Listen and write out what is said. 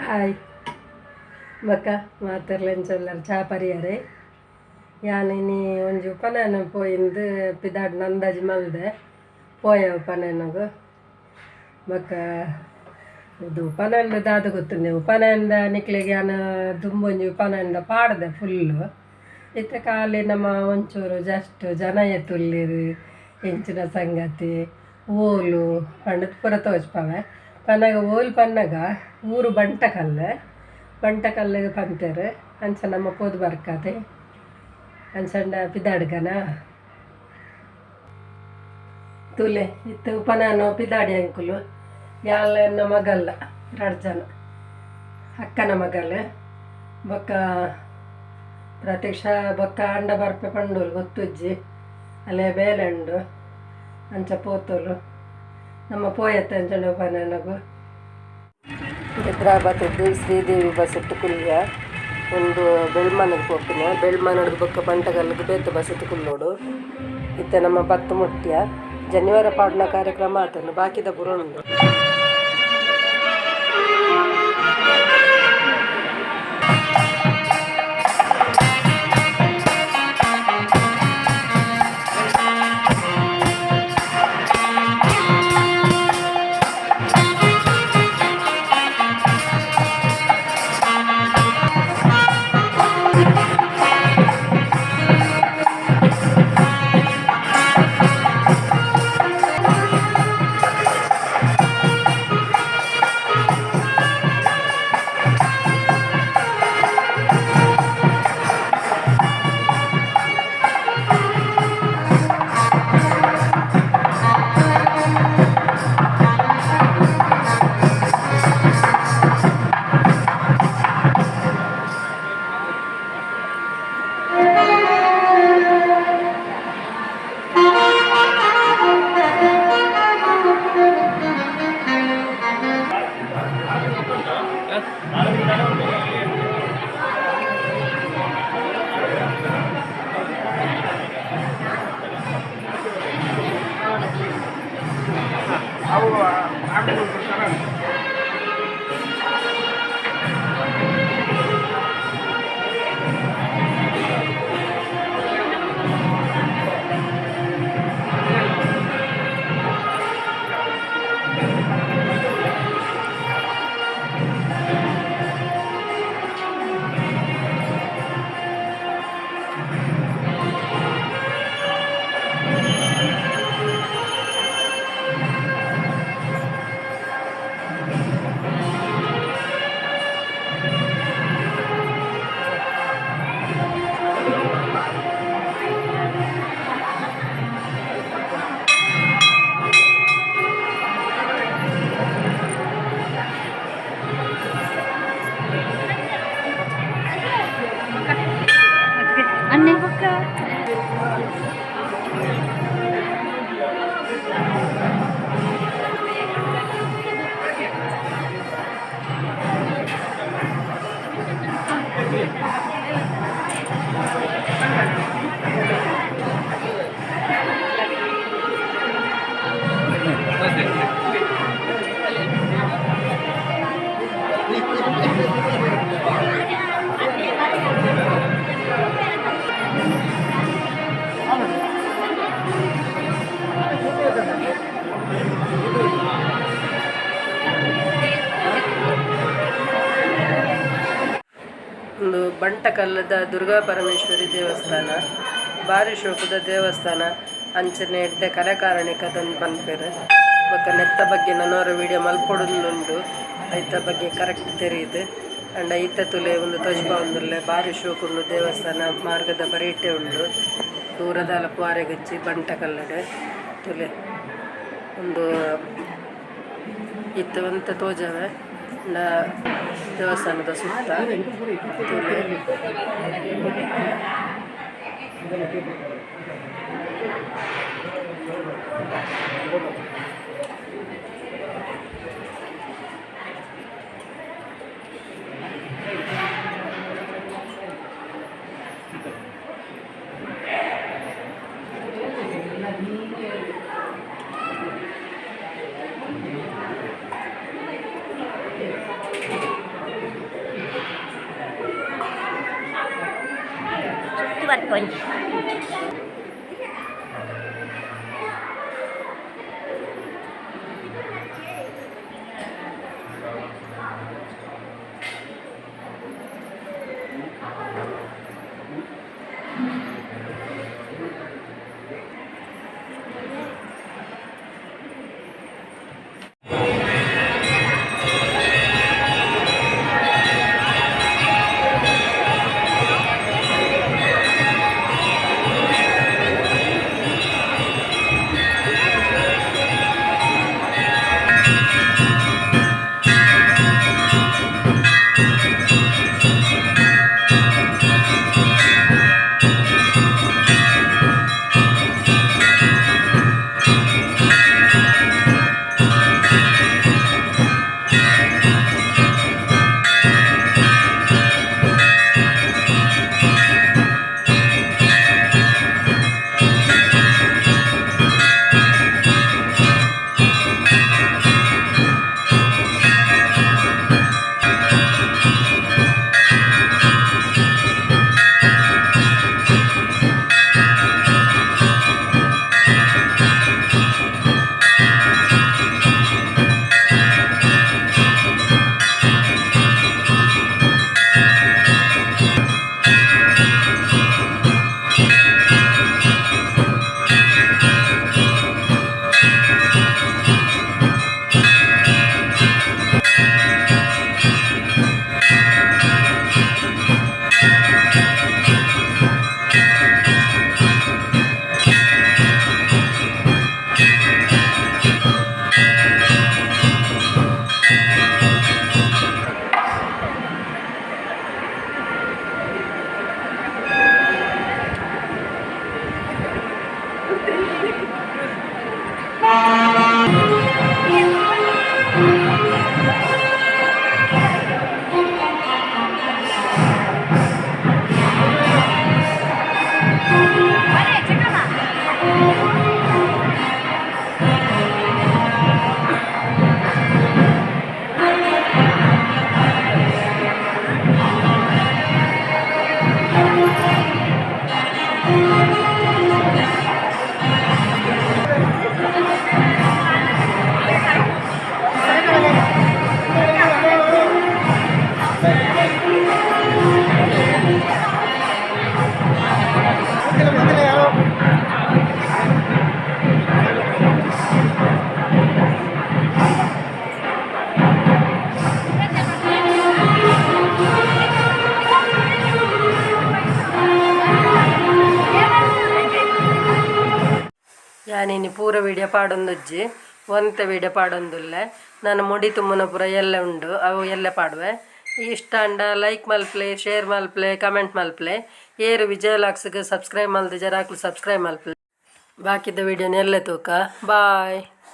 Hi ಬೊಕ್ಕ ಮಾತೆರ್ಲ ಎಂಚ ಚಾ ಪರಿಯರೆ. ಯಾನ್ ಇನಿ ಒಂಜಿ ಉಪನಯನ ಪೋಯಿಂದು ಪಿದಾಡ್ನ ಅಂದಾಜಿ ಮಲ್ದೆ ಪೋಯ ಉಪನಯನಗ್. ಬೊಕ್ಕ ಇದು ಉಪನಯನದ ದಾದ ಗೊತ್ತುಂಡೆ, ಉಪನಯನದ ನಿಕ್ಲೆಗ್ ಯಾನ್ ದುಂಬು ಒಂಜಿ ಉಪನಯನದ ಪಾಡ್ದೆ ಫುಲ್ಲು. ಇತ್ತೆ ಖಾಲಿ ನಮ್ಮ ಒಂಚೂರು ಜಸ್ಟ್ ಜನ ಏತುಲ್ಲೆರ್, ಎಂಚಿನ ಸಂಗತಿ, ಓಲು ಪಂಡುದು ಪೂರ ತೋಜ್ಪಾವೆ. ಪನ್ನಗ ಓಲು ಪನ್ನಗ ಊರು ಬಂಟಕಲ್ಲು, ಬಂಟಕಲ್ಲು ಪಂತೆರ್. ಅಂಚ ನಮ್ಮ ಪೋದು ಬರ್ಕದೆ ಅಂಚಂಡ ಪಿದಾಡ್ಗನ ತೂಲೆ. ಇತ್ತೆ ಉಪನಯನ ಪಿದಾಡಿ ಅಂಕುಲು ಯಾನ್ಲ ಎನ್ನ ಮಗಲ್ಲ ರಡ್ಡ್ ಜನ, ಅಕ್ಕನ ಮಗಲ್ ಬೊಕ್ಕ ಪ್ರತೀಕ್ಷಾ ಬೊಕ್ಕ ಅಂಡ ಬರ್ಪೆ ಪಂಡೋಲು ಗೊತ್ತುಜ್ಜಿ, ಅಲ್ಲೇ ಬೇಲೆ ಉಂಡು ಅಂಚ ಪೋತೋಲು. ನಮ್ಮ ಪೋಯತ್ತೆ ಅಂಚಂಡ ಉಪನಯನಗು. ಬೆದ್ರಾಬಾತದ್ದು ಶ್ರೀದೇವಿ ಬಸ್ಸಟ್ಟು ಕುಲ್ಲಿಯ ಒಂದು ಬೆಳ್ಮನಗ್ ಪೋಪಿನ, ಬೆಳ್ಮನಡ್ದು ಬೊಕ್ಕ ಬಂಟಕಲ್ಗ್ ಬೇತೆ ಬಸ್ಸಟ್ಟು ಕುಲ್ಲೋಡು. ಇತ್ತೆ ನಮ್ಮ ಪತ್ತು ಮುಟ್ಯ ಜನಿವಾರ ಪಾಡುನ ಕಾರ್ಯಕ್ರಮ ಆತುಂಡು, ಬಾಕಿದ ಪೂರ ಉಂಡು. ಅನ್ನೆ ಬೊಕ್ಕ ಒಂದು ಬಂಟಕಲ್ಲದ ದುರ್ಗಾ ಪರಮೇಶ್ವರಿ ದೇವಸ್ಥಾನ, ಬಾರಿ ಶೋಕುದ ದೇವಸ್ಥಾನ. ಅಂಚನೆ ಎಡ್ಡೆ ಕಲೆಕಾರಣಿಕದನ್ ಪನ್ಪೆರ್. ಬೊಕ್ಕ ನೆತ್ತ ಬಗ್ಗೆ ನನೊರ ವಿಡಿಯೋ ಮಲ್ಪೊಡುಂದುಂಡು, ಐತ ಬಗ್ಗೆ ಕರೆಕ್ಟ್ ತೆರಿದು. ಆಂಡ ಐತ ತೂಲೆ ಉಂದು ತೋಜ್ಪಾವೊಂದುಲ್ಲೆ ಬಾರಿ ಶೋಕುಂಡು ದೇವಸ್ಥಾನ, ಮಾರ್ಗದ ಬರಿಟೆ ಉಂಡು. ದೂರದಾಲ ಪೋವೆರೆಗಿಜ್ಜಿ ಬಂಟಕಲ್ಲಡ್ ತೂಲೆ. ಉಂದು ಇತ್ತೆ ಒಂತೆ ತೋಜವೆ ಆಂಡ ದೇವಸ್ಥಾನದ ಸುತ್ತ ತೂಲೆ. ಬರ್ಪೊಂಜಿ. ಯಾನಿನಿ ಪೂರ ವೀಡಿಯೋ ಪಾಡೊಂದುಜ್ಜಿ, ಒಂತೆ ವೀಡಿಯೋ ಪಾಡೊಂದುಲ್ಲೆ. ನಾನು ಮುಡಿ ತುಂಬುನ ಪೂರ ಎಲ್ಲೆ ಉಂಡು, ಅವು ಎಲ್ಲೆ ಪಾಡುವೆ. ಇಷ್ಟ ಅಂಡ ಲೈಕ್ ಮಲ್ಪ್ಲೆ, ಶೇರ್ ಮಲ್ಪ್ಲೆ, ಕಮೆಂಟ್ ಮಲ್ಪ್ಲೆ. ಏರು ವಿಜಯ ಲಾಕ್ಸ್ಗೆ ಸಬ್ಸ್ಕ್ರೈಬ್ ಮಲ್ದು ಜರಾಕ್ಲು ಸಬ್ಸ್ಕ್ರೈಬ್ ಮಲ್ಪ್ಲೆ. ಬಾಕಿದ ವೀಡಿಯೋನ ಎಲ್ಲೆ ತೂಕ. ಬಾಯ್.